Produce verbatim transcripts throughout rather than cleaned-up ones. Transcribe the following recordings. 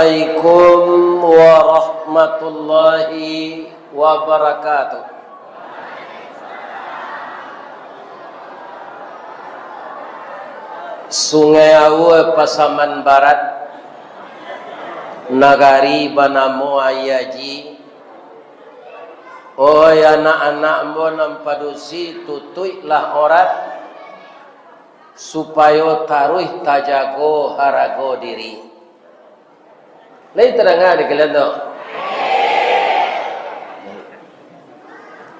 Assalamualaikum warahmatullahi wabarakatuh. Sungai Aua Pasaman Barat, nagari banamo Aia Aji. Oi anak-anak ambo nan padusi, tutuiklah aurat, supayo taruih tajago harago diri. Lai tadanga di kalian tu?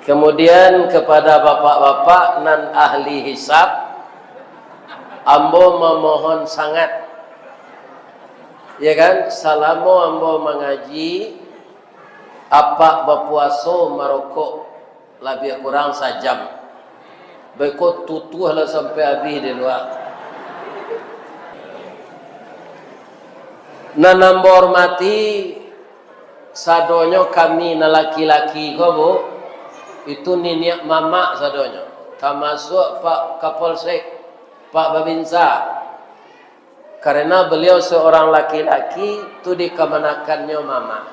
Kemudian, kepada bapak-bapak nan ahli hisab, ambo mamohon sangat, ya kan, salamo ambo mangaji, apak bapuaso marokok labiah kurang sajam. Beko tutuah lah sampai abih di lua. Nan ambo hormati sadonyo kami nan laki-laki ko, Bu, itu niniak mamak sadonyo, tamasuak Pak Kapolsek, Pak Babinsa. Karena beliau seorang laki-laki, tu dikamanakan nyo mamak.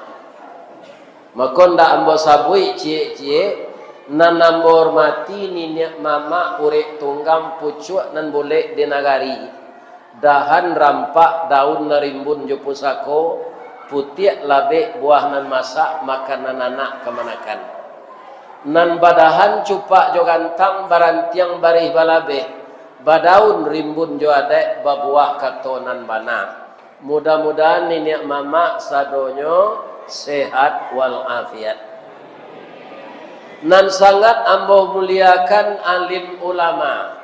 Mako, ndak ambo sabuik ciek-ciek, nan ambo hormati niniak mamak urek tunggang pucuak nan bulek di nagari, dahan rampak daun nan rimbun jo pusako, putiak labek buah nan masak, makanan anak kamanakan. Nan badahan cupak jo gantang, barantiang barih balabeh, badaun rimbun jo adaik, babuah kato nan bana. Mudah-mudahan niniak mamak sadonyo sehat walafiat. Nan sangat ambo muliakan alim ulama,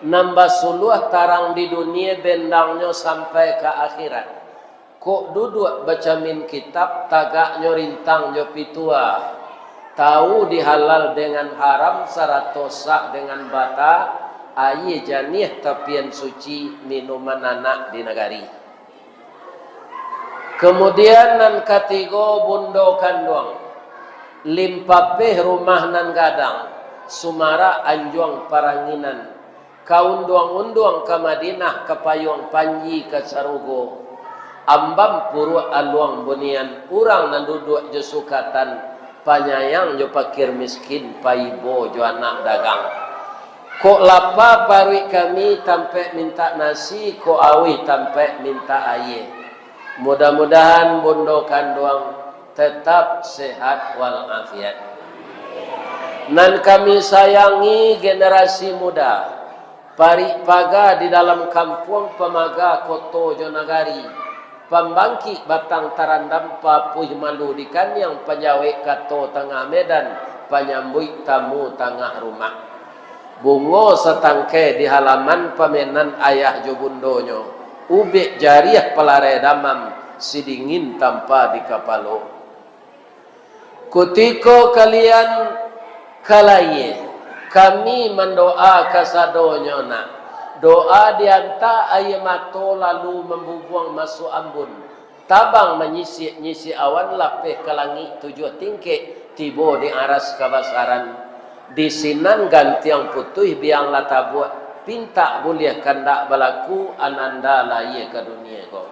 nan basuluah tarang di dunia, bendangnyo sampai ka akhirat. Kok duduak bacamin kitab, tagaknyo rintang jo pitua, tahu di halal dengan haram, sarato sah dengan bata, aia janiah tapian suci, minuman anak di nagari. Kemudian nan katigo, bundo kanduang, limpapeh rumah nan gadang, sumarak anjuang paranginan, ka unduang-unduang ka Madinah, ka payuang panji ka sarugo, ambam puruak aluang bunian, urang nan duduak jo sukatan, panyayang jo pakir miskin, paibo jo anak dagang. Kok lapa paruik kami, tampek mintak nasi, kok auih, tampek mintak aia. Mudah-mudahan bundo kanduang tetap sehat walafiat. Nan kami sayangi generasi muda, parik paga di dalam kampuang, pamaga koto jo nagari, pambangkik batang tarandam, papuih malu di kaniang, panjawek kato tangah medan, panyambuik tamu tangah rumah. Bungo satangkai di halaman, pamenan ayah jo bundonyo, ubek jariah palarai damam, sidingin tampa di kapalo. Kutiko kalian ka layie, kami mandoa kasadonyo nak. Doa dianta aia mato lalu mambubuang masuak ambun. Tabang manyisik-nyisik awan, lapeh ka langik tujuah tingkek, tibo di aras kabasaran. Di sinan gantiang putuih, biang lah tabuak, pintak buliah kandak balaku, ananda layie ka dunie ko.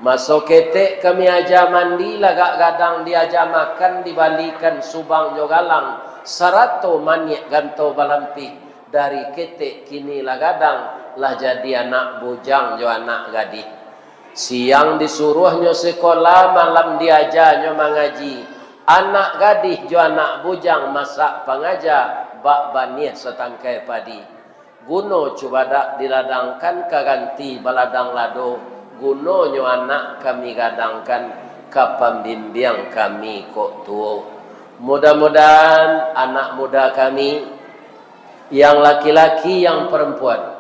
Maso ketek kami aja mandi, lagak gadang diaja makan, dibalikan subang jo galang, sarato maniak ganto balampih, dari ketek kini lah gadang, lah jadi anak bujang jo anak gadih. Siang disuruahnyo sikola, malam diajanyo mangaji. Anak gadih jo anak bujang masak pangaja, bak baniah satangkai padi. Guno cubadak diladangkan ka ganti baladang lado, gunonyo anak kami gadangkan ka pambimbiang kami kok tuo. Mudah-mudahan anak muda kami, yang laki-laki, yang perempuan,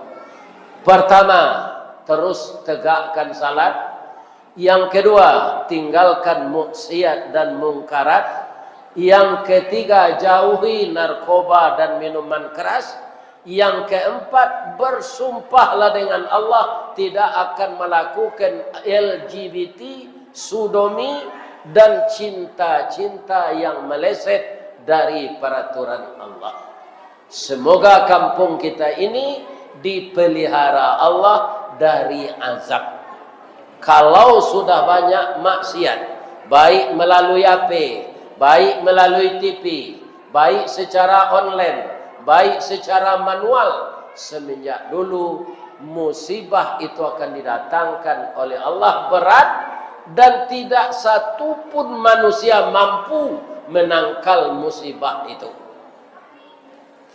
pertama, terus tegakkan salat. Yang kedua, tinggalkan maksiat dan mungkarat. Yang ketiga, jauhi narkoba dan minuman keras. Yang keempat, bersumpahlah dengan Allah tidak akan melakukan L G B T, sodomi, dan cinta-cinta yang meleset dari peraturan Allah. Semoga kampung kita ini dipelihara Allah dari azab. Kalau sudah banyak maksiat, baik melalui H P, baik melalui T V, baik secara online, baik secara manual, semenjak dulu musibah itu akan didatangkan oleh Allah berat, dan tidak satu pun manusia mampu menangkal musibah itu.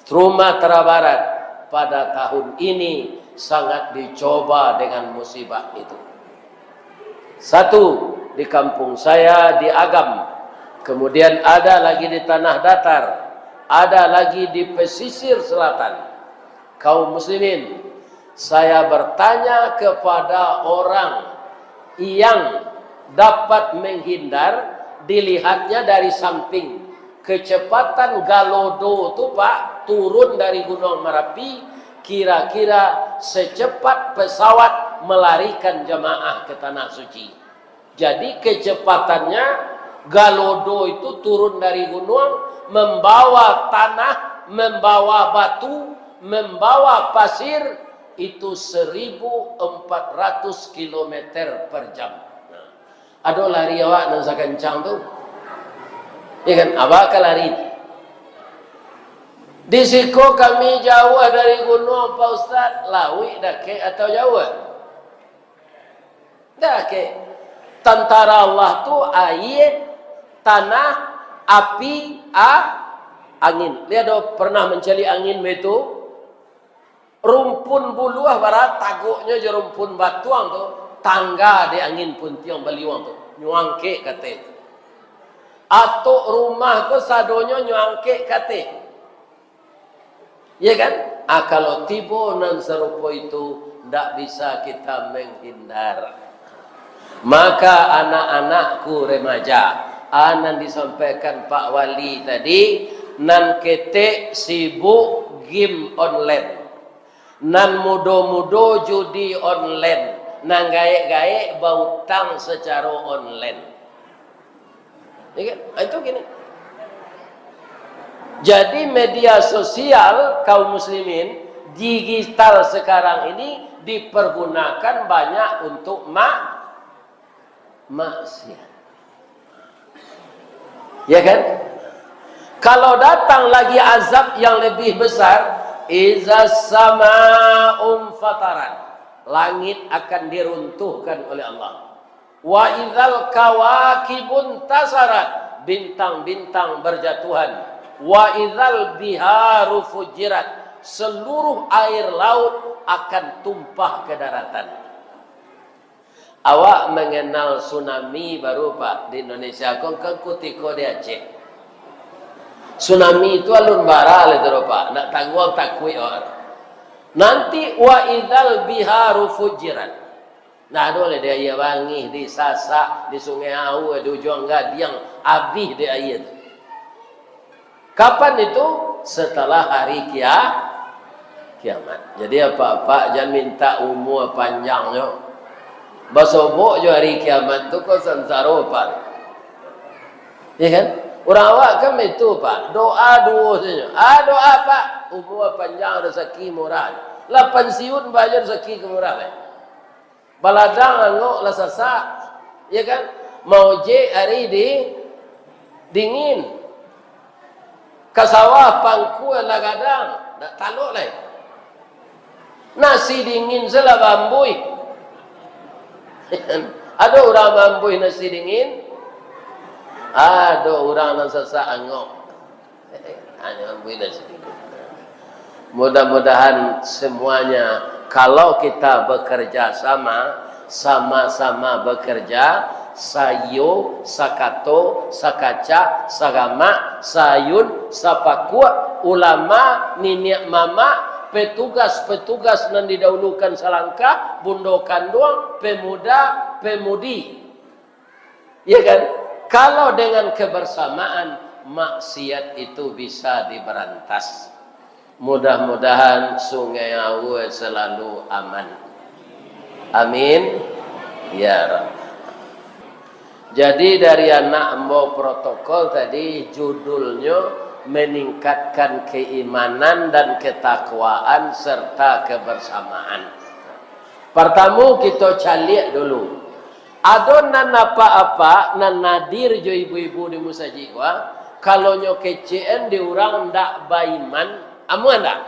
Sumatera Barat pada tahun ini sangat dicoba dengan musibah itu. Satu, di kampung saya di Agam, kemudian ada lagi di Tanah Datar, ada lagi di pesisir selatan. Kaum muslimin, saya bertanya kepada orang yang dapat menghindar, dilihatnya dari samping. Kecepatan Galodo tu, Pak, turun dari Gunung Merapi, kira-kira secepat pesawat melarikan jamaah ke Tanah Suci. Jadi, kecepatannya, Galodo itu turun dari gunung, membawa tanah, membawa batu, membawa pasir, itu seribu empat ratus kilometer per jam. Nah, ado lari awak nan sakancang tu? Ya kan? Abah ka lari. Di siko kami jauah dari gunung, Pak Ustaz, lauik dakek atau jauah? Dakek. Tantara Allah tu aia, tanah, api, a-, angin. Lihat do, pernah mancaliak angin baitu? Rumpun buluah bara tagoknyo jo rumpun batuang tu, tangga dek angin puntiang baliuang tu, nyuangkek ka ateh. Atok rumah ko sadonyo nyuangkek ka ateh. Ya kan? Ah, kalau tibo nan sarupo itu, ndak bisa kita menghindar. Maka anak-anakku remaja, ah, nan disampaikan Pak Wali tadi, nan ketek sibuk game online, nan mudo-mudo judi online, nan gaek-gaek bautang sacaro online. Ya kan? Ah, itu gini. Jadi media sosial kaum muslimin, digital sekarang ini dipergunakan banyak untuk ma-, maksiat. Ya kan? Kalau datang lagi azab yang lebih besar, iza sama'un fatarat, langit akan diruntuhkan oleh Allah. Wa idzal kawakibun tasarat, bintang-bintang berjatuhan. Wa idzal biharu fujirat, seluruh air laut akan tumpah ke daratan. Awak mengenal tsunami baru, Pak, di Indonesia, kok kan kutiko di Aceh. Tsunami itu alun bara lai tu, Pak, nak tangguang takuik awak. Nanti wa idzal biharu fujirat. Ndak ado lai dek aia bangih, di Sasak, di Sungai Aue, di Ujuang Gadiang, abih dek aia tu. Kapan itu? Setelah hari kia-, kiamat. Jadi, apak-apak jan minta umua panjang nyo. Basobok jo hari kiamat tu, ko sansaro, Pak. Ya kan? Urang awak kan itu, Pak. Doa duo sajo. Ah, doa, Pak. Umua panjang, rasaki murah. Lah pansiun, bajo rasaki ka murah, Pak. Baladang angok lah sasak, ya kan? Maojek ari di dingin. Ka sawah pangkua lah gadang, ndak talok lai. Nasi dingin se lah baambuih. Ado urang baambuih nasi dingin? Ado urang nan sasak angok. Hanya ambil dari situ. Mudah-mudahan semuanya, kalau kita bekerja sama, sama-sama bekerja, saiyo, sakato, sakacak, sagamak, saayun, sapakuak, ulama, niniak mamak, petugas-petugas nan didahulukan salangkah, bundo kanduang, pemuda, pemudi. Ya kan? Kalau dengan kebersamaan, maksiat itu bisa diberantas. Mudah-mudahan Sungai Aue selalu aman. Amin. Ya Rabb. Jadi, dari anak ambo protokol tadi, judulnyo meningkatkan keimanan dan ketakwaan serta kebersamaan. Partamo, kito caliak dulu, Ado nan apak-apak, nan hadir jo ibu-ibu di musajik ko, kalau nyo kecekan di urang ndak baiman, amuah ndak?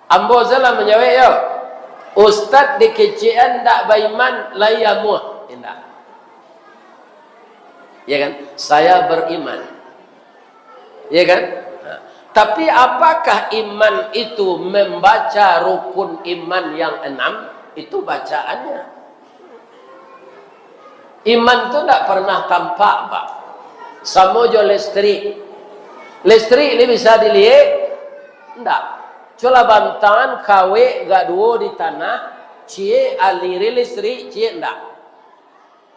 Ambo salah manjawek yo. Ustaz dikecekan ndak baiman, lai amuah? Indak. Ya kan? Saya beriman. Ya kan? Nah, tapi apakah iman itu membaca rukun iman yang enam? Itu bacaannya. Iman tu ndak pernah tampak, Pak. Samo jo listrik. Listrik ni bisa diliek? Ndak. Cubolah bantangan kawek gak duo di tanah, ciek aliri listrik, ciek ndak.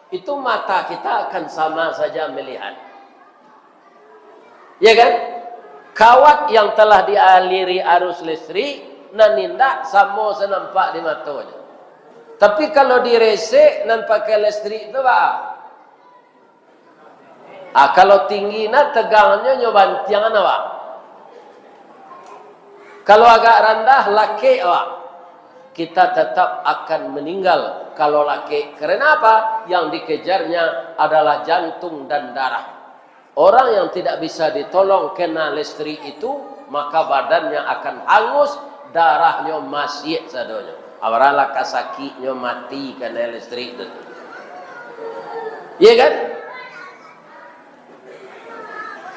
Itu mata kita akan sama saja melihat. Ya kan? Kawat yang telah dialiri arus listrik, nan indak samo sanampak di matonyo. Tapi kalau diresek nan pakai listrik tu, Pak, ah, kalau tinggi nah tegangnyo nyo bantiang nah, Pak. Kalau agak randah, lakek, Pak. Kita tetap akan meninggal kalau lakek. Karena apa? Yang dikejarnya adalah jantung dan darah. Orang yang tidak bisa ditolong kena listrik itu, maka badannya akan hangus, darahnyo masiak sadonyo. Awaralah kasakiknyo mati kena listrik tu. Iya kan?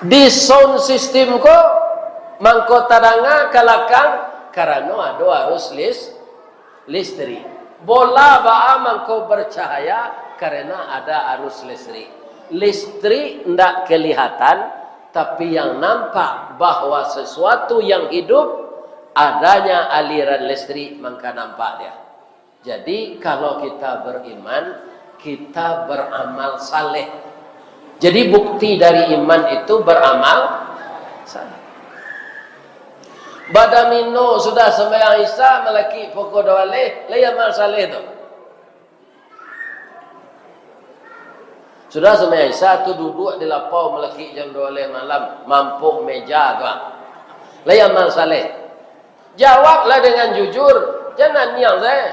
Di sound system ko mangko tadanga ka lakang, karano ado arus lis-, listrik. Bola baa mangko bercahaya? Karena ada arus listrik. Listrik ndak kelihatan, tapi yang nampak bahwa sesuatu yang hidup, adanya aliran listrik mangka nampak dia. Jadi, kalau kita beriman, kita beramal saleh. Jadi, bukti dari iman itu beramal saleh. Badamino sudah sumbayang Isya, malakik pokok duo baleh, lai amal saleh tu. Sudah sumbayang Isya tu duduak di lapau malakik jam duo baleh malam, mampok meja tu, ah. Lai amal saleh. Jawablah dengan jujur, jan naniang sae.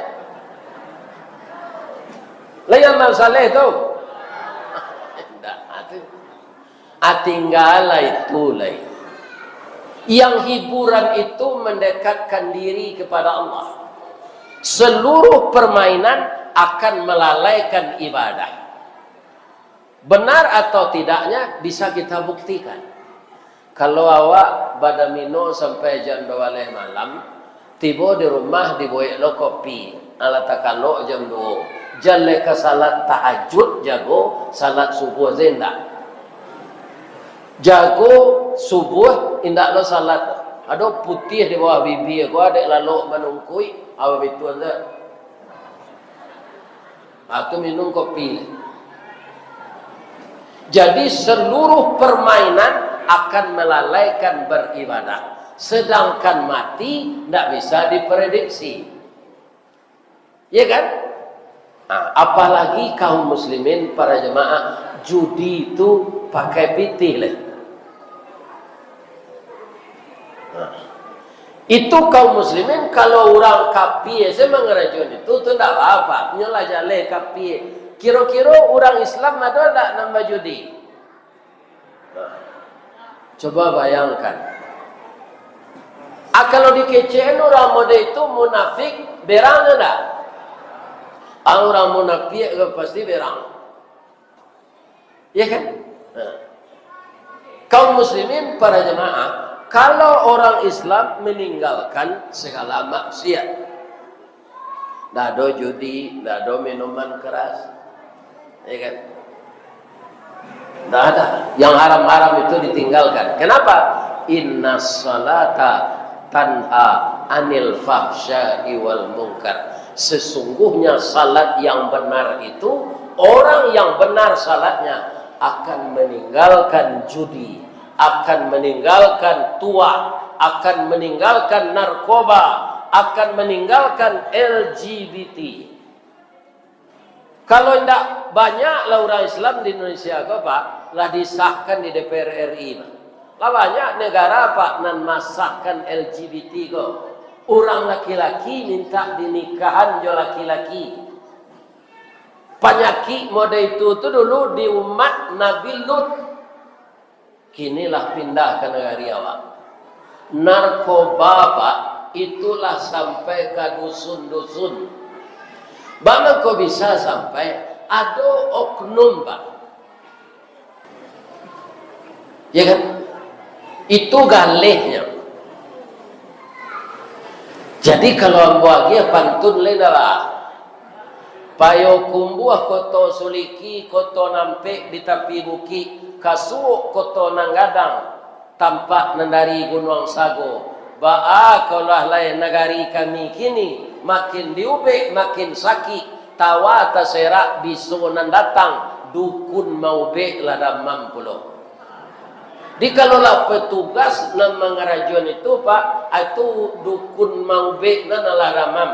Lai amal saleh tu? Indak, ah, tu. Ah, tinggalah itu lai. Yang hiburan itu mendekatkan diri kepada Allah. Seluruh permainan akan melalaikan ibadah. Benar atau tidaknya bisa kita buktikan. Kalau awak badamino sampai jam duo baleh malam, tibo di rumah dibuek lo kopi, alah takalok jam duo, jan lai ka salat tahajud, jago salat subuah se indak. Jago subuah, indak lo salat. Ado putiah di bawah bibia ko, dek lalok manungkuik, awak bituan se. Ah, tu minum kopi. Jadi, seluruh permainan akan melalaikan beribadah. Sedangkan mati ndak bisa diprediksi. Ya kan? Ah, apalagi kaum muslimin, para jemaah, judi tu pakai pitih lai. Nah, itu kaum muslimin, kalau urang kapie se mangarajoan itu, tu ndak apa-apa. Nyo lah jaleh kapie. Kiro-kiro urang Islam ado ndak nan bajudi? Nah, coba bayangkan. Ah, kalau dikecekan urang model itu munafik, berang ndak? Ah, urang munafik ko pasti berang. Ya kan? Nah. Kaum muslimin, para jemaah, kalau orang Islam meninggalkan segala maksiat, ndak ado judi, ndak ado minuman keras, ya kan? Ndak ada. Yang haram-haram itu ditinggalkan. Kenapa? Inna salata tanha anil fahsya'i wal munkar. Sesungguhnya salat yang benar itu, orang yang benar salatnya akan meninggalkan judi, akan meninggalkan tuak, akan meninggalkan narkoba, akan meninggalkan L G B T. Kalau indak, banyaklah urang Islam di Indonesia ko, Pak, lah disahkan di D P R R I, Pak. Lah banyak negara, Pak, nan masahkan L G B T ko. Urang laki-laki mintak dinikahan jo laki-laki. Panyakik model itu tu dulu di umat Nabi Lut. Kini lah pindah ka nagari awak. Narkoba, Pak, itulah sampai ka dusun-dusun. Baa mangko bisa sampai? Ado oknum, Pak. Ya kan? Itu galehnyo. Jadi, kalau ambo agiah pantun lai ndak lah. Payokumbuah Koto Suliki, koto nan ampek di tapi bukik, Kasuok koto nan gadang, tampak nan dari Gunuang Sago. Baa kok lah lai nagari kami kini, makin diubek makin sakik, tawa taserak biso nan datang, dukun maubek lah damam pulo. Di kalau lah petugas nan mangarajoan itu, Pak, itu dukun maubek nan alah damam.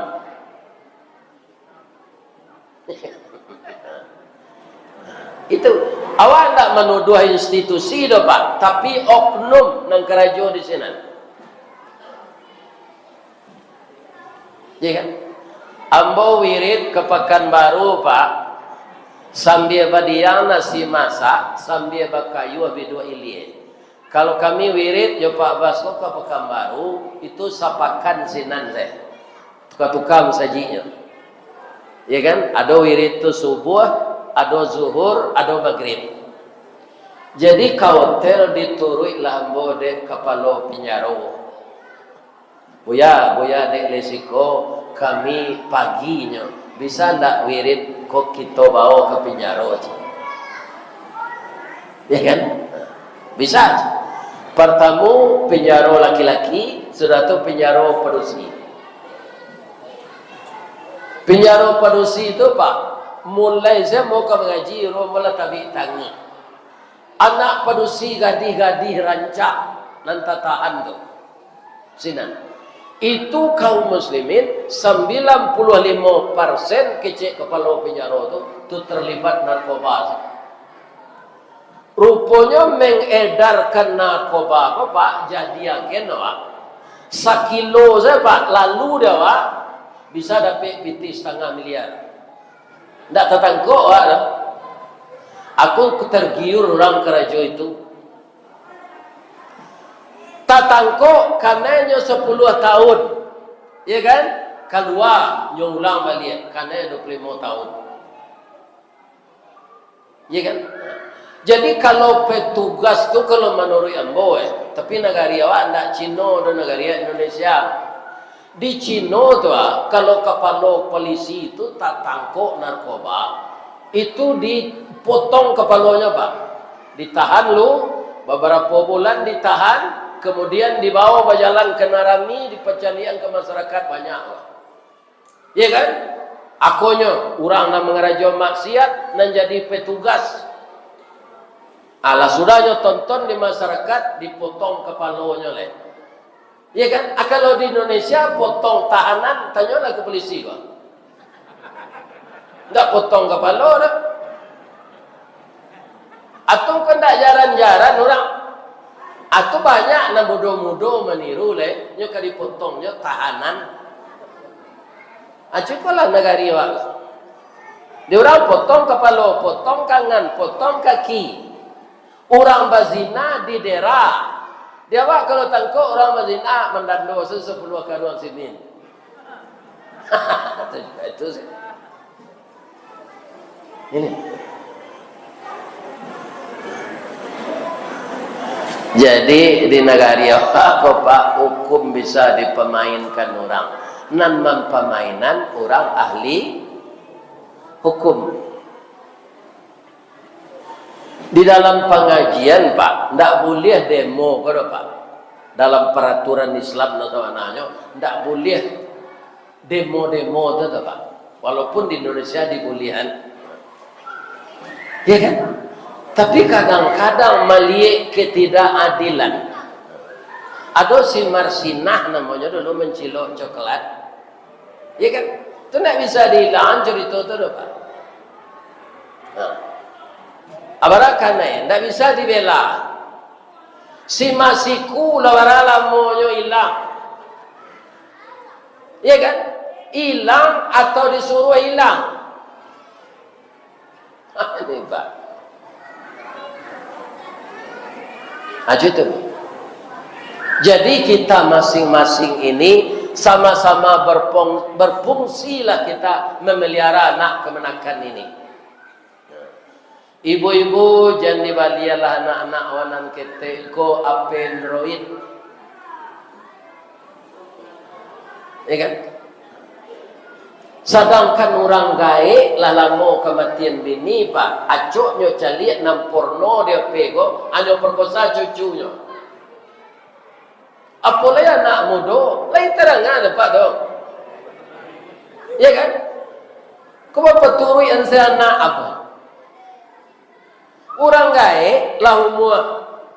Itu, awak ndak manuduah institusi doh, Pak, tapi oknum nan karajo di sinan. Ya kan? Ambo wirid ka Pakanbaru, Pak, sambia badiang nasi masak, sambia bakayuah biduak ilia. Kalau kami wirid jo Pak Bas ko ka Pakanbaru, itu sapakan sinan se. Tuka-tuka musajiknyo. Ya kan? Ado wirid tu subuah, ado zuhur, ado magrib. Jadi ka hotel dituruiklah ambo dek kapalo pinjaro. "Buya, Buya, dek lai siko kami paginyo, bisa ndak wirid ko kito bawo ka pinjaro?" cek. Ya kan? Bisa. Partamo pinjaro laki-laki, sudah tu pinjaro padusi. Pinjaro padusi tu, Pak, mulai se ambo ka mangaji, rumo lah tabik tangih. Anak padusi gadih-gadih rancak nan tatahan tu. Sinan. Itu kaum muslimin, sambilan puluah limo persen kecek kapalo pinjaro tu, tu terlibat narkoba. Ruponyo mengedarkan narkoba ko, Pak, jadi agen awak. Sakilo sajo, Pak, lalu dek awak, bisa dapek pitih satangah miliar. Ndak tatangkok awak doh. Aku tergiur urang karajo itu. Tatangkok kanai nyo sapuluah tahun. Ya kan? Kalua nyo ulang baliak, kanai duo puluah limo tahun. Ya kan? Jadi, kalau petugas tu, kalau manuruik ambo, eh, tapi nagari awak ndak Cino doh, nagari Indonesia. Di Cino tu, ah, kalau kapalo polisi tu tatangkok narkoba, itu dipotong kapalonyo, Pak. Ditahan lu, babarapo bulan ditahan, kemudian dibawo bajalan ka nan rami, dipacaliakan ka masarakat banyak, Pak. Iya kan? Akonyo, urang nan mangarajo maksiat, nan jadi petugas. Alah, sudahnyo tonton di masarakat, dipotong kapalonyo lai. Iya kan? Ah, kalau di Indonesia, potong tahanan, tanyolah ka polisi ko. Ndak potong kapalo doh. Atau kan ndak jaran-jaran urang. Atau banyak nan mudo-mudo maniru lai, nyo ka dipotongnyo tahanan. Ah, cubolah nagari awak. Di urang potong kapalo, potong tangan, potong kaki. Urang bazina didera. Di awak kalau tangkok urang bazina, mandando se sapuluah karuang sinin. Itu, itu se. Ini. Jadi, di nagari awak ko, Pak, hukum bisa dipamainkan urang. Nan mampamainan urang ahli hukum. Di dalam pangajian, Pak, ndak buliah demo ko doh, Pak. Dalam paraturan Islam nan sabananyo, ndak buliah demo-demo tu, tu, Pak. Walaupun di Indonesia dibuliahan. Ya kan? Tapi kadang-kadang maliek ketidakadilan. Ado si Marsinah namonyo dulu mancilok coklat. Ya kan? Tu ndak bisa diilangan carito tu doh, Pak. Nah. Abarakan, eh, ndak bisa dibela. Si Masiku lah bara lamonyo ilang. Ya kan? Ilang atau disuruh ilang. Ini, Pak. Aja tu. Jadi, kita masing-masing ini sama-sama berpung-, berfungsilah kita memelihara anak kamanakan ini. Ibu-ibu, jan dibalialah anak-anak wanan ketek ko H P Android. Ya kan? Sadangkan urang gaek lah lamo kamatian bini, Pak. Acoknyo caliak nan porno di H P ko, hanyo perkosa cucunyo. Apo lai anak mudo, lai tarang dapek tu. Ya kan? Ko bapaturuik an se anak apo? Urang gaek lah umua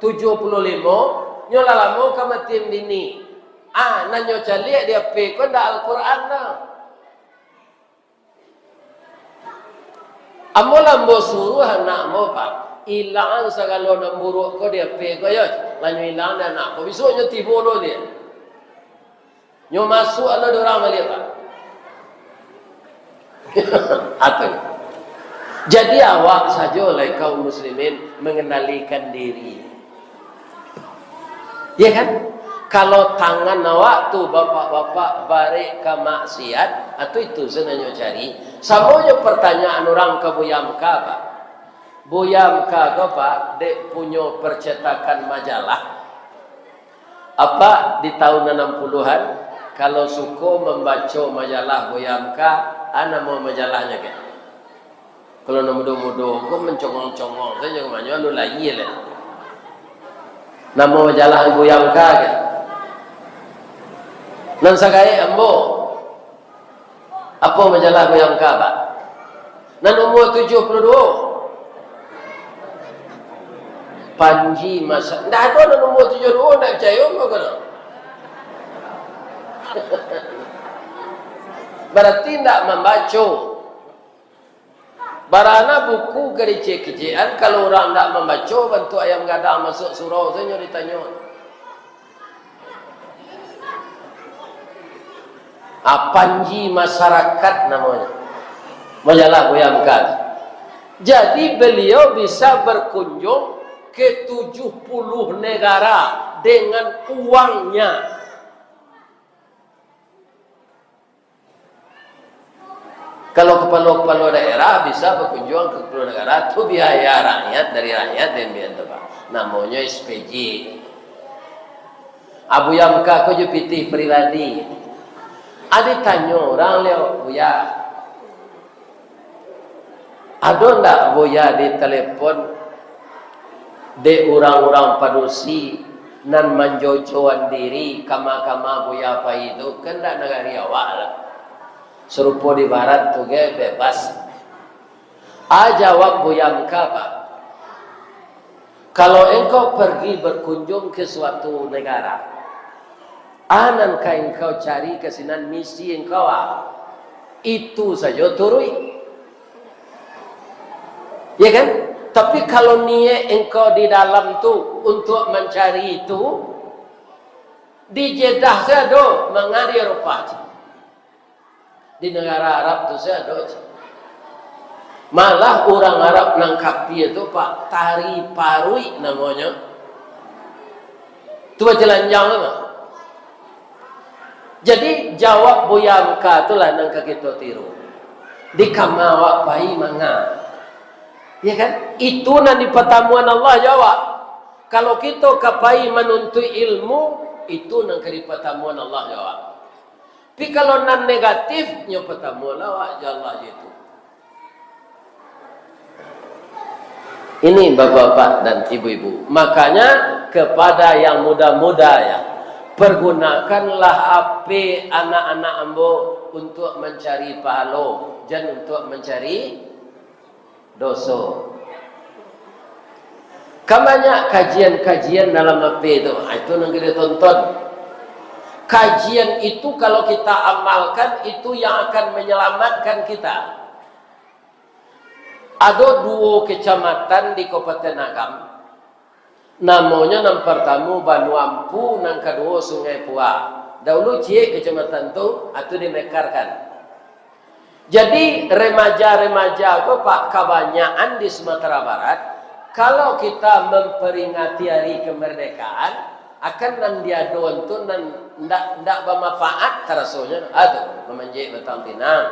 tujuah puluah limo, nyo lah lamo kamatian bini. Ah, nan nyo caliak di H P ko ndak Al-Quran doh. Ambo lah ambo suruah anak ambo, Pak, ilangan sagalo nan buruak ko di H P ko, yo. Lah nyo ilangan dek anak ko, bisuak nyo tibo lo dia. Nyo masuak lo di urang baliak, Pak. Atu. Jadi awak sajo lai kaum muslimin mengendalikan diri. Ya kan? Kalau tangan awak tu, bapak-bapak, barek ka maksiat, atau itu sajo nan nyo cari. Samo jo pertanyaan urang ka Buya Hamka, Pak. Buya Hamka ko, Pak, dek punyo percetakan majalah. Apak di tahun anam puluahan, kalau suko mambaco majalah Buya Hamka, a namo majalahnyo kek? Kalau nan mudo-mudo ko mancongong-congong sajo, kamanyo anu lahia lai. Namo majalah Buya Hamka kek? Nan sagaek ambo. Apo majalah Buya Hamka, Pak? Nan umua tujuah puluah duo. Panji Masa, ndak ado nan umua tujuah puluah duo, ndak picayo ambo ko. Barati ndak mambaco. Barana buku ka dicek-cekan, kalau urang ndak mambaco, bantuak ayam gadang masuak surau sajo ditanyo. Ah, Panji Masyarakat namonyo. Majalah Buya Hamka. Jadi, beliau bisa berkunjung ke tujuh puluh negara dengan uangnya. Kalau kapalo-kapalo daerah bisa bakunjuang ka kapalo nagara, tu biaya rakyat, dari rakyat diambiak tu, Pak. Namonyo S P J. Abu Yamka ko jo pitih pribadi. Ado tanyo urang liau, "Buya, ado ndak Buya ditalepon dek urang-urang padusi nan manjojoan diri, kama-kama Buya pai tu, kan ndak nagari awak lah. Sarupo di barat tu ge, bebas." A jawab Buya Mka, Pak, "Kalau engkau pergi berkunjung ke suatu negara, a nan ka engkau cari ka sinan misi engkau, a, itu sajo turuik." Ya kan? Tapi kalau niat engkau di dalam tu untuk mencari itu, di Jeddah sajo ado manga di Eropah. Di nagara Arab tu sajo ado. Malah urang Arab nan kapia tu, Pak, tari paruik namonyo. Tu bajalanjang tu, Pak. Jadi, jawab Buya Mka tu lah nan ka kito tiru. Di kama awak pai manga. Ya kan? Itu nan dipatamuan Allah jo awak. Kalau kito ka pai manuntuik ilmu, itu nan ka dipatamuan Allah jo awak. Tapi kalau nan negatif, nyo patamuan awak jo Allah jo itu. Ini, bapak-bapak dan ibu-ibu. Makanya, kepada yang muda-muda, ya, pergunakanlah H P anak-anak ambo untuk mencari pahalo, jan untuk mencari doso. Kan banyak kajian-kajian dalam H P tu, ha, itu nan kita tonton. Kajian itu kalau kita amalkan, itu yang akan menyelamatkan kita. Ado duo kecamatan di Kabupaten Agam. Namonyo nan partamo Banua Ampu, nan kaduo Sungai Pua. Dahulu ciek kecamatan tu, atu dimekarkan. Jadi, remaja-remaja ko, Pak, kabanyakan di Sumatera Barat, kalau kita memperingati hari kemerdekaan, akan nan diadoan tu nan ndak, ndak bermanfaat tarasonyo. Ah, tu, mamanjek batang pinang.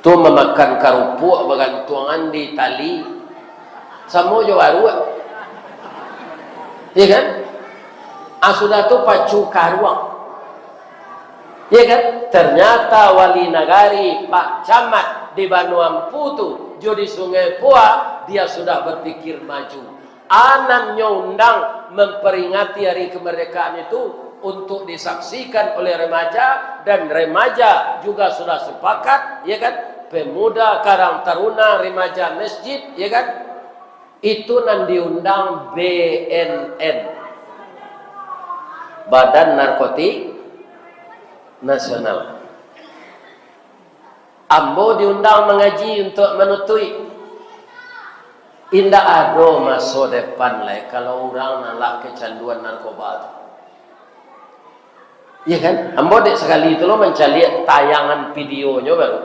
Tu mamakan karupuak bagantuangan di tali. Samo jo baruak. Iya kan? Ah, sudah tu pacu karuang. Iya kan? Ternyata wali nagari, Pak Camat di Banua Empu tu, jo di Sungai Pua, dia sudah berpikir maju. Anan nyo undang memperingati hari kemerdekaan itu untuk disaksikan oleh remaja, dan remaja juga sudah sepakat, ya kan? Pemuda Karang Taruna, remaja masjid, ya kan? Itu nan diundang B N N, Badan Narkotik Nasional. Ambo diundang mangaji untuak manutuik. Indak ado maso depan lai kalau urang nan lah kecanduan narkoba tu. Iya kan? Ambo dek sakali tu lo mancaliak tayangan videonyo baru.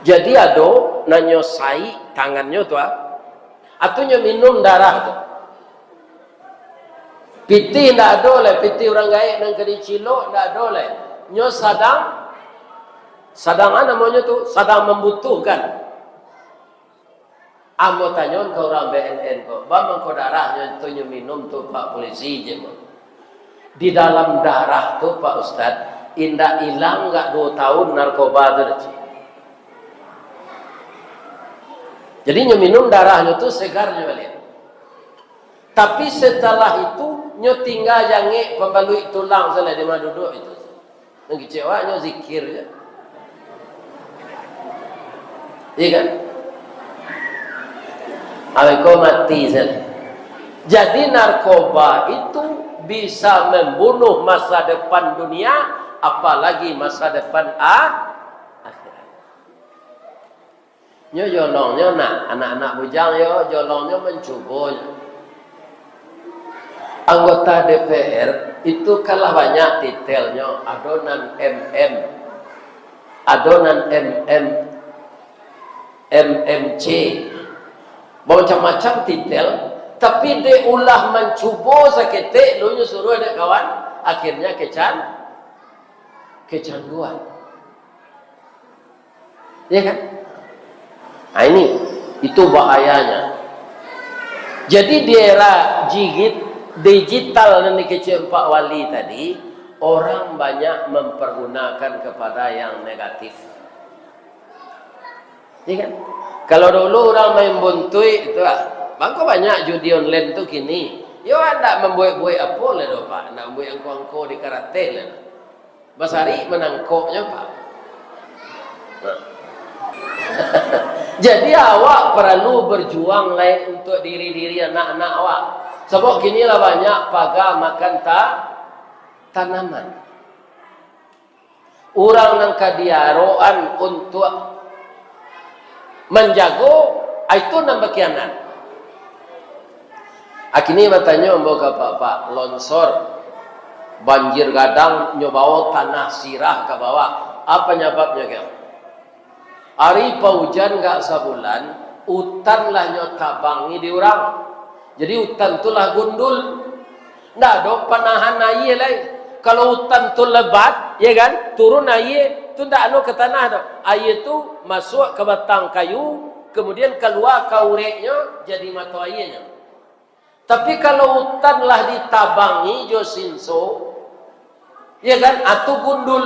Jadi ado nan nyo saik tangannyo tu, ah. Atu nyo minum darah tu. Pitih ndak ado lai, pitih urang gaek nan ka dicilok ndak ado lai. Nyo sadang, sadang a namonyo tu, sadang mambutuhkan. Ambo tanyoan ka urang B N N ko, "Baa mangko darahnyo tu nyo minum tu, Pak Polisi?" jar ko. Di dalam darah tu, Pak Ustaz, indak ilang gak duo tahun narkoba tu, jar. Jadi nyo minum darahnyo tu segar nyo baliak. Tapi setelah itu, nyo tingga jangek pambaluik tulang salah di ma duduak itu. Nan kicek awak nyo zikir je. Iya kan? Awak ko mati salah. Jadi narkoba itu bisa membunuh masa depan dunia, apalagi masa depan a-, akhirat. Nyo jolongnyo nak, anak-anak bujang yo, jolongnyo mancubo nyo. Anggota D P R itu kan lah banyak titelnyo, ado nan M M, ado nan M M, M M C, bamacam-macam titel, tapi dek ulah mancubo saketek lu nyo suruah dek kawan, akhirnya kecan-, kecanduan. Ya kan? Nah, ini, itu bahayanya. Jadi, di era jigit, digital nan dikecek Pak Wali tadi, orang banyak mempergunakan kepada yang negatif. Ya kan? Kalau dulu urang main bontuik tu, ah, mangko banyak judi online tu kini. Yo, ndak mambuek-buek apo lah doh, Pak. Ndak mambuek angko-angko di karateh lah. Basarik manangkoknyo, Pak. Jadi, awak paralu berjuang lai untuak diri-diri anak-anak awak. Sabab kini lah banyak paga makan ta-, tanaman. Urang nan ka diaroan untuak manjago, ah, itu nan bakianat. Akini batanyo ambo ka Pak-pak, longsor, banjir gadang, nyo bawo tanah sirah ka bawah. Apo panyababnyo, kek? Ari paujan gak sabulan, utan lah nyo tabangi di urang. Jadi utan tu lah gundul. Ndak ado panahan aia lai. Kalau utan tu lebat, ya kan, turun aia tu ndak anu ka tanah doh. Aia tu masuak ka batang kayu, kemudian kalua ka ureknyo, jadi mato aianyo. Tapi kalau utan lah ditabangi jo sinso, ya kan, atu gundul,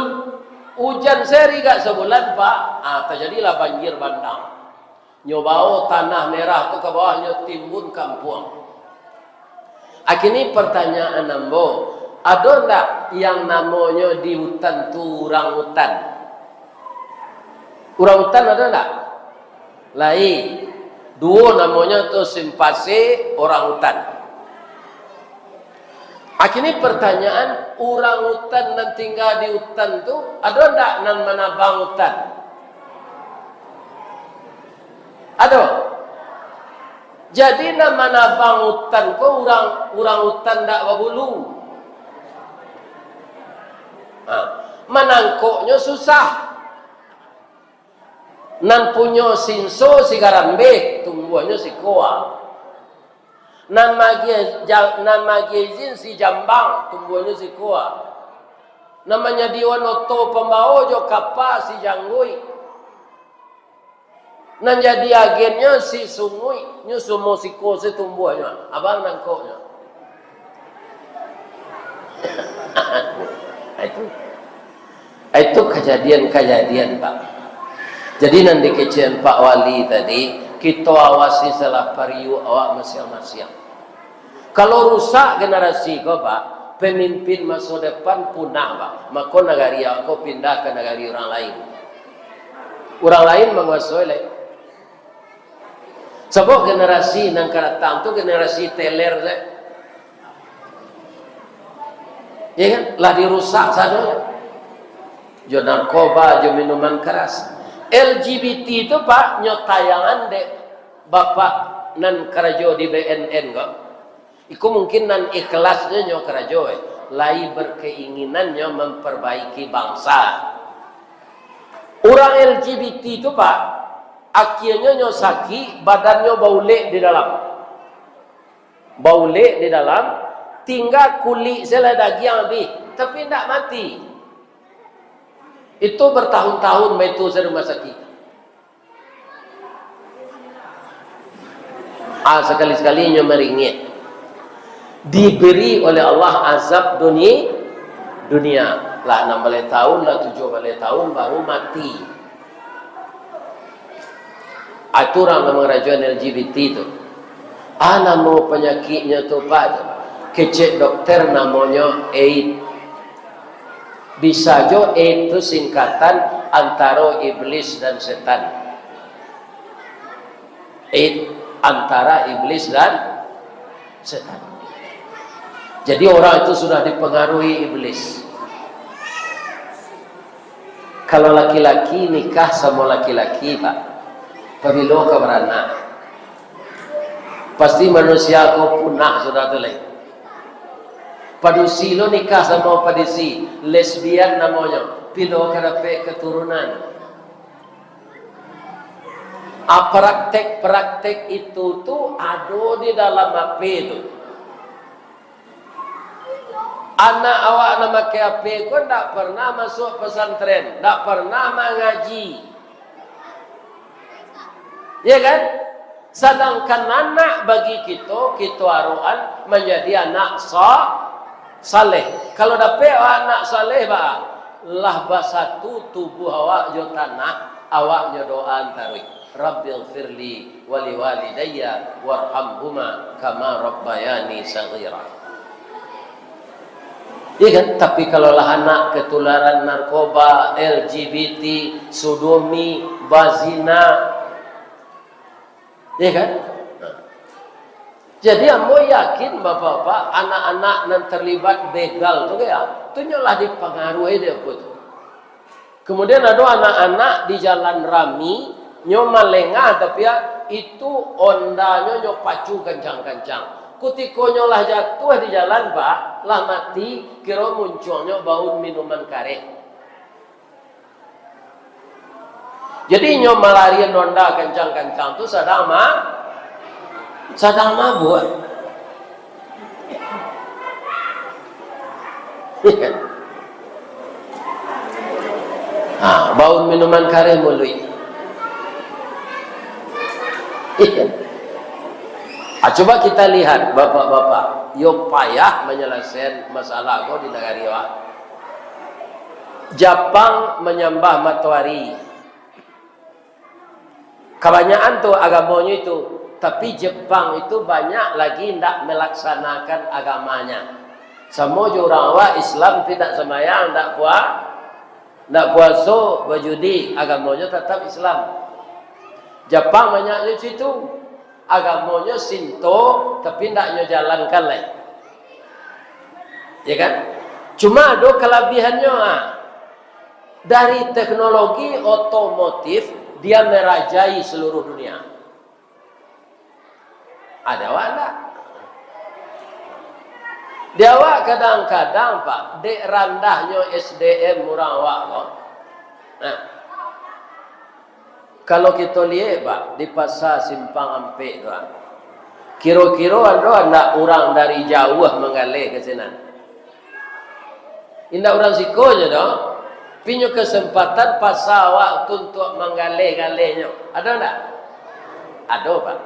ujan sari gak sabulan, Pak, ah, tajadilah banjir bandang. Nyo bawo tanah merah tu ka bawah, nyo timbun kampuang. Akini pertanyaan ambo, ado ndak yang namonyo di utan tu urang utan? Urang utan ado ndak? Lai. Duo namonyo tu simpase, orang utan. Akini pertanyaan, urang utan nan tingga di utan tu, ado ndak nan manabang utan? Ado. Jadi, nan manabang utan ko urang, urang utan ndak babulu. Ha. Manangkoknyo susah. Nan punyo sinso si Garambeh, tumbuahnyo siko a. Nan magiah ja-, nan magiah izin si Jambang, tumbuahnyo siko a. Nan manyadiakan oto pambao jo kapa si Jangguik. Nan jadi agennyo si Sunguik, nyo sumo siko se tumbuahnyo. Abang nangkoknyo. Itu, itu kajadian-kajadian, Pak. Jadi nan dikecekan Pak Wali tadi, kito awasi salah pariuak awak masiang-masiang. Kalau rusak generasi ko, Pak, pemimpin maso depan punah, Pak. Mako nagari awak ko pindah ka nagari urang lain. Urang lain manguasoi lai. Sabab generasi nan ka datang tu generasi teler se. Ya kan? Lah dirusak sadonyo. Jo narkoba, jo minuman keras. L G B T tu, Pak, nyo tayangan dek bapak nan karajo di B N N ko. Iko mungkin nan ikhlasnyo nyo karajo, eh. Lai berkeinginan nyo memperbaiki bangsa. Urang L G B T tu, Pak, akienyo nyo sakik, badannyo baulek di dalam. Baulek di dalam, tingga kulik se lah, dagiang abih, tapi indak mati. Itu bertahun-tahun baitu sa rumah sakik. Ah, sakali-sakali nyo maringek. Diberi oleh Allah azab duni-, dunia. Lah anam baleh tahun, lah tujuah baleh tahun, baru mati. Ah, tu urang nan mangarajoan L G B T tu. Ah, namo panyakiknyo tu, Pak? Kecek dokter, namonyo AIDS. Bisa jo AIDS tu singkatan antaro iblis dan setan. AIDS antara iblis dan setan. Jadi orang itu sudah dipengaruhi iblis. Kalau laki-laki nikah samo laki-laki, Pak, pabilo ka baranak? Pasti manusia ko punah sudah tu lai. Padusi lo nikah samo padusi, lesbian namonyo, pilo ka dapek keturunan? Ah, praktek-praktek itu tu ado di dalam H P tu. Anak awak nan makai H P ko ndak pernah masuk pesantren, ndak pernah mangaji. Ya kan? Sadangkan anak bagi kito, kito arokan manjadi anak sa-, saleh. Kalau dapek awak anak saleh, ba, lah basatu tubuah awak jo tanah, awak nyo doaan taruih, "Rabbighfirli wa liwalidayya warhamhuma kama rabbayani shaghira." Iya kan? Tapi kalau lah anak ketularan narkoba, L G B T, sodomi, bazina, iya kan? Jadi ambo yakin, bapak-bapak, anak-anak nan terlibat begal tu, ya, tu nyo lah dipangaruhi dek apo tu. Kemudian ado anak-anak di jalan rami, nyo malengah, tapi, ya, itu ondonyo nyo pacu kancang-kancang. Kutiko nyo lah jatuah di jalan, Pak, lah mati, kiro muncuangnyo baun minuman kareh. Jadi inyo malarian onda kancang-kancang tu sadang ma-, sadang mabuak. Ha, baun minuman kareh muluik. Ha, cuba kita lihat, bapak-bapak, yo payah manyalasaian masalah ko di nagari awak. Japang manyambah matoari. Kabanyakan tu agamonyo itu, tapi Jepang itu banyak lagi ndak melaksanakan agamanya. Samo jo urang awak, Islam, tapi ndak sambayang, ndak pua-, ndak puaso, bajudi, agamonyo tatap Islam. Japang banyaknyo situ. Agamonyo Sinto, tapi ndak nyo jalankan lai. Ya kan? Cuma ado kalabihannyo, ha. Dari teknologi otomotif, dia merajai seluruh dunia. Ado awak ndak? Di awak kadang-kadang, Pak, dek randahnyo S D M urang awak ko. Nah. Kalau kito liek, Pak, di Pasa Simpang Ampek tu, ah, kiro-kiro ado ndak urang dari jauah manggaleh ka sinan? Indak urang siko je doh. Pinyo kesempatan pasa awak tu untuak manggaleh-galehnyo. Ado ndak? Ado, Pak.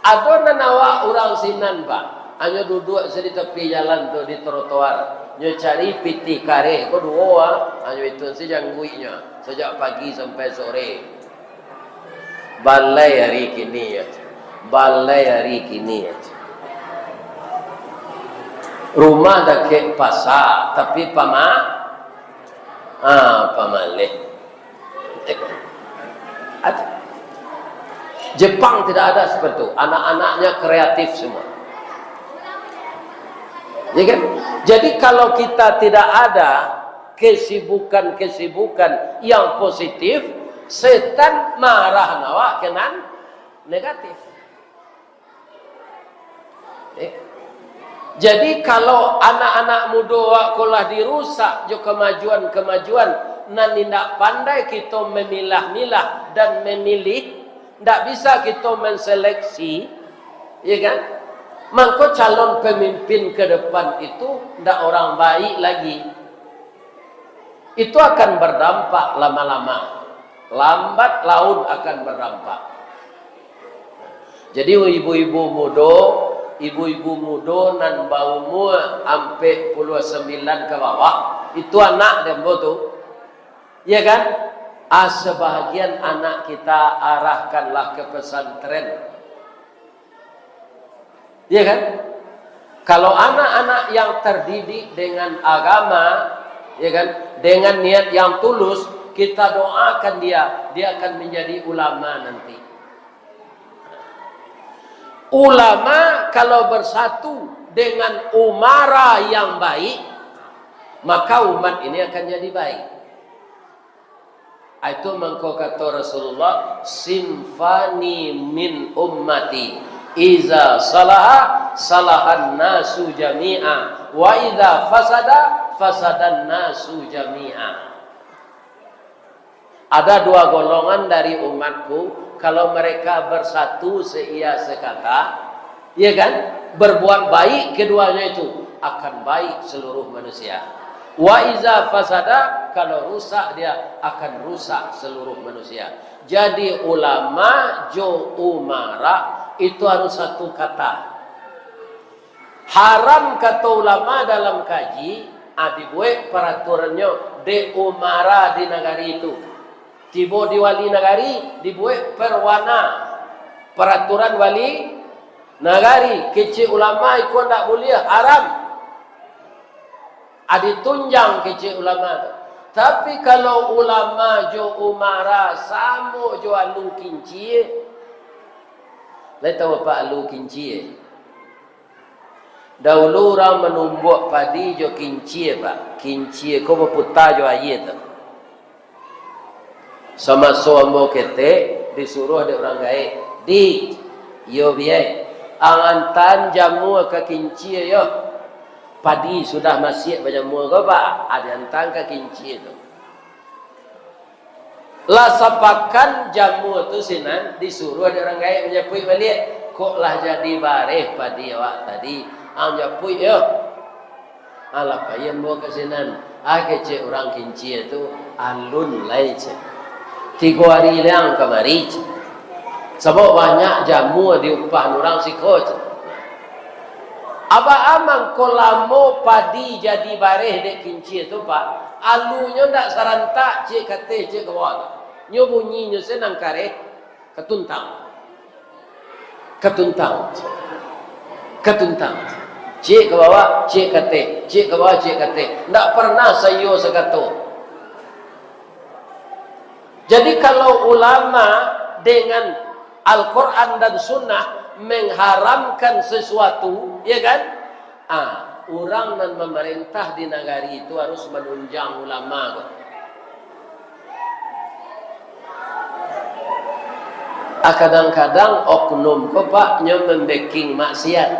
Ado nan awak urang sinan, Pak. Hanyo duduak se di tapi jalan tu, di trotoar. Nyo cari pitih kareh ko duo, ah. Hanyo itu se jangguiknyo. Sajak pagi sampai sore. Balai ari kini, yo. Balai ari kini, yo. Rumah dakek pasa, tapi pama-, ah, pamaleh. Jepang tidak ada seperti itu. Anak-anaknya kreatif semua. Ya kan? Jadi, kalau kita tidak ada kesibukan-kesibukan yang positif, setan marah awak ka nan negatif. Eh. Jadi, kalau anak-anak mudo awak ko lah dirusak jo kemajuan-kemajuan nan indak pandai kito memilah-milah dan memilih, ndak bisa kito menseleksi, ya kan? Mangko calon pemimpin ke depan itu ndak orang baik lagi. Itu akan berdampak lama-lama. Lambat laun akan berdampak. Jadi, ibu-ibu mudo, ibu-ibu mudo nan baumua ampek puluah sambilan ka bawah, itu anak dek ambo tu. Ya kan? Ah, sebahagian anak kita arahkanlah ke pesantren. Ya kan? Kalau anak-anak yang terdidik dengan agama, ya kan, dengan niat yang tulus, kita doakan dia, dia akan menjadi ulama nanti. Ulama kalau bersatu dengan umara yang baik, maka umat ini akan jadi baik. Itu mangko kato Rasulullah, "Sinfani min ummati, iza salaha, salahan nasu jami'a, wa iza fasada, fasadan nasu jami'a." Ada dua golongan dari umatku, kalau mereka bersatu seiya sekata, ya kan, berbuat baik keduanya itu, akan baik seluruh manusia. Wa iza fasada, kalau rusak dia, akan rusak seluruh manusia. Jadi, ulama jo umara itu harus satu kata. Haram, kato ulama dalam kaji, ah, dibuek paraturannyo dek umara di nagari tu. Tibo di wali nagari, dibuek perwana, paraturan wali nagari. Kecek ulama iko ndak buliah, haram. Ah, ditunjang kecek ulama tu. Tapi, kalau ulama jo umara samo jo alu kincia, lai tahu apak alu kincia? Daulu urang manumbuak padi jo kincia, Pak. Kincia ko baputa jo aia tu. Samaso ambo ketek, disuruah dek urang gaek, "Di, iyo biai, ang antaan jamua ka kincia yo. Padi sudah masiak bajamua ko, Pak." Ah, diantaan ka kincia tu. Lah sapakan jamua tu sinan, disuruah dek urang gaek manjapuik baliak. Kok lah jadi bareh padi awak tadi, ang japuik yo. Alah, paian bawa ka sinan. Ah, kecek urang kincia tu, alun lai, cek. Tigo ari liang kamari, cek. Sabab banyak jamua diupah urang siko, cek. Abah amang ko lamo padi jadi bareh dek kincia tu, Pak. Alunyo ndak sarantak, cek kateh, cek ka bawah tu. Nyo bunyinyo se nan kareh, katuntang. Katuntang. Katuntang. Cek ka bawah, cek kateh. Cek ka bawah, cek kateh. Ndak pernah saiyo sakato. Jadi, kalau ulama dengan Al-Quran dan Sunnah mengharamkan sesuatu, ya kan? Ah, urang nan mamarentah di nagari itu harus manunjang ulama ko. Ah, kadang-kadang oknum ko, Pak, nyo membeking maksiat.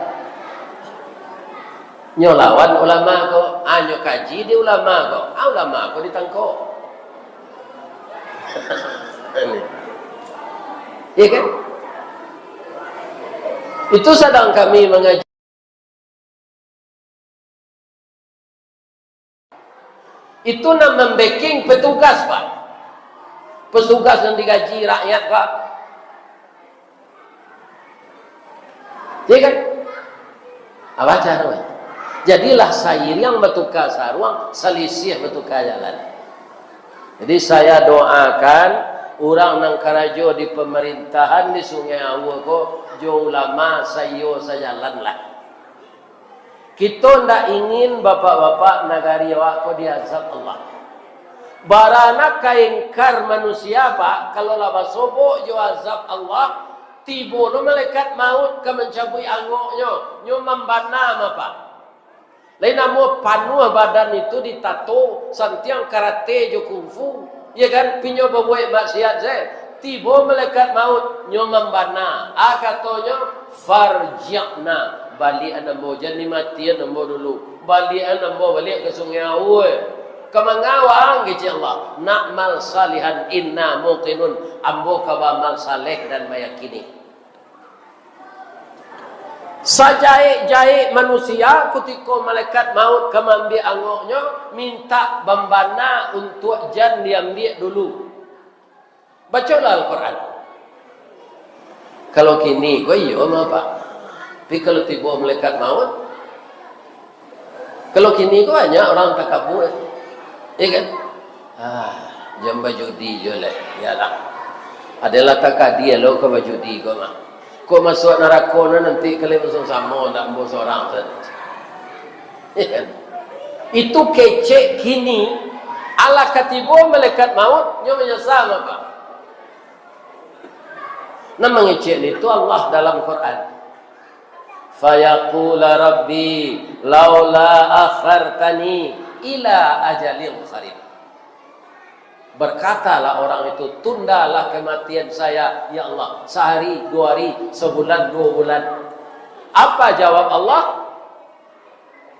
Nyo lawan ulama ko, ah, nyo kaji di ulama ko, ah, ulama ko ditangkok. Iya kan? Itu sadang kami mangaji. Itu nan mambacking petugas, Pak. Petugas nan digaji rakyat, Pak. Iya kan? Apa cara? Jadilah sairiang batuka saruang, salisih batuka jalan. Jadi, saya doakan, urang nan karajo di pamarintahan di Sungai Aua ko, jo ulama saiyo sajalan lah. Kito ndak ingin bapak-bapak nagari awak ko diazab Allah. Barana ka ingkar manusia, Pak, kalau lah basobok jo azab Allah, tibo lo malaikat maut ka mancabuik angoknyo, nyo mambana ma, Pak. Lain namo panuah badan itu ditato, santiang karate jo kungfu, ya kan? Pinyo babuek maksiat se. Tibo malaikat maut, nyo mambana. A katonyo, "Farji'na, baliakan ambo, jan dimatian ambo dulu. Baliakan ambo baliak ka Sungai Aua." "Ka manga waang?" kecek Allah. "Na'mal salihan inna muqinun, ambo ka baamal saleh dan mayakini." Sajaek-jaek manusia, kutiko malaikat maut ka maambiak angoknyo, mintak bambana untuak jan diambiak dulu. Bacolah Al-Quran. Kalau kini ko iyo mah, Pak. Tapi kalau tibo malaikat maut, kalau kini ko banyak urang takabua. Iya kan? Ah, jan bajudi juo lai. Iyolah. Adolah takadi lo ka bajudi ko mah. Kok masuak narako nan nanti kalian samo-samo, ndak ambo sorang sajo. Iya kan? Itu kecek kini, alah ka tibo malaikat maut, nyo manyasa, Pak. Nan mangecek itu Allah dalam Quran. "Fayaqula Rabbi laula akhartani ila ajalin qarib." Berkatalah orang itu, "Tundalah kematian saya, ya Allah, sehari, dua hari, sebulan, dua bulan." Apa jawab Allah?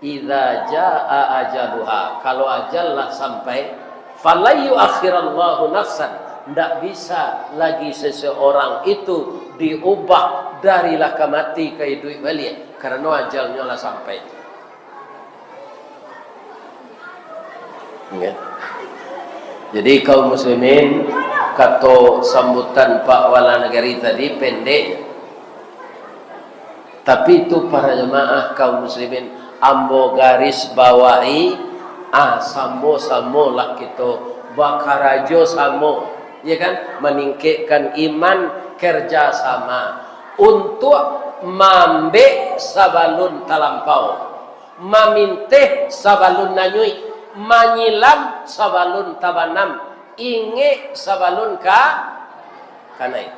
"Idza jaa ajaluha," kalau ajal lah sampai, "falan yuakhirallahu nafsan," ndak bisa lagi seseorang itu diubah dari lah ka mati ka iduik baliak, karano ajalnyo lah sampai. Ya. Jadi, kaum muslimin, kato sambutan Pak Wala Nagari tadi pendek, tapi itu para jamaah kaum muslimin, ambo garis bawahi, ah, samo-samolah kito bakarajo samo, ya kan, maningkekkan iman, kerja sama, untuak maambek sabalun talampau, maminteh sabalun nanyuik, manyilam sabalun tabanam, ingek sabalun ka kanai.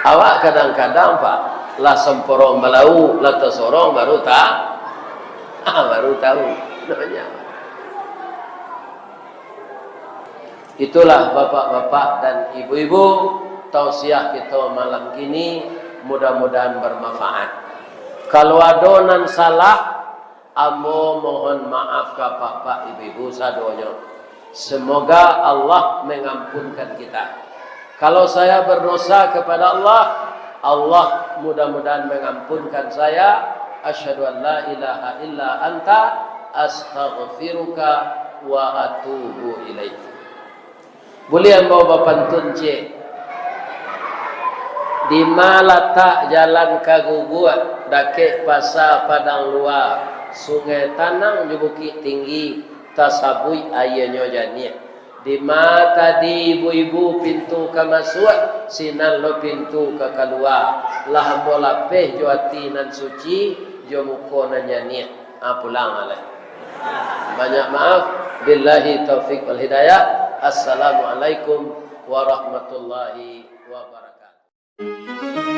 Awak kadang-kadang, Pak, lah samporong balau, lah tasorong baru ta-, baru tahu. Namanya. Itulah bapak-bapak dan ibu-ibu, tausiah kito malam kini, mudah-mudahan bermanfaat. Kalau ado nan salah, ambo mohon maaf ka bapak ibu-ibu sadonyo. Semoga Allah mengampunkan kita. Kalau saya berdosa kepada Allah, Allah mudah-mudahan mengampunkan saya. Asyhadu an la ilaha illa anta, astaghfiruka wa atubu ilaik. Buliah ambo bapantun ciek? Dima latak jalan ka Guguak, dakek Pasa Padang Lua, Sungai Tanang jo Bukik Tinggi, tasabuik aianyo janiah. Dima tadi ibu-ibu pintu ka masuak, sinan lo pintu ka kalua. Lah ambo lapeh jo ati nan suci, jo muko nan janiah. Ah, pulang lah. Banyak maaf. Billahi taufik wal hidayah. Assalamualaikum warahmatullahi wabarakatuh.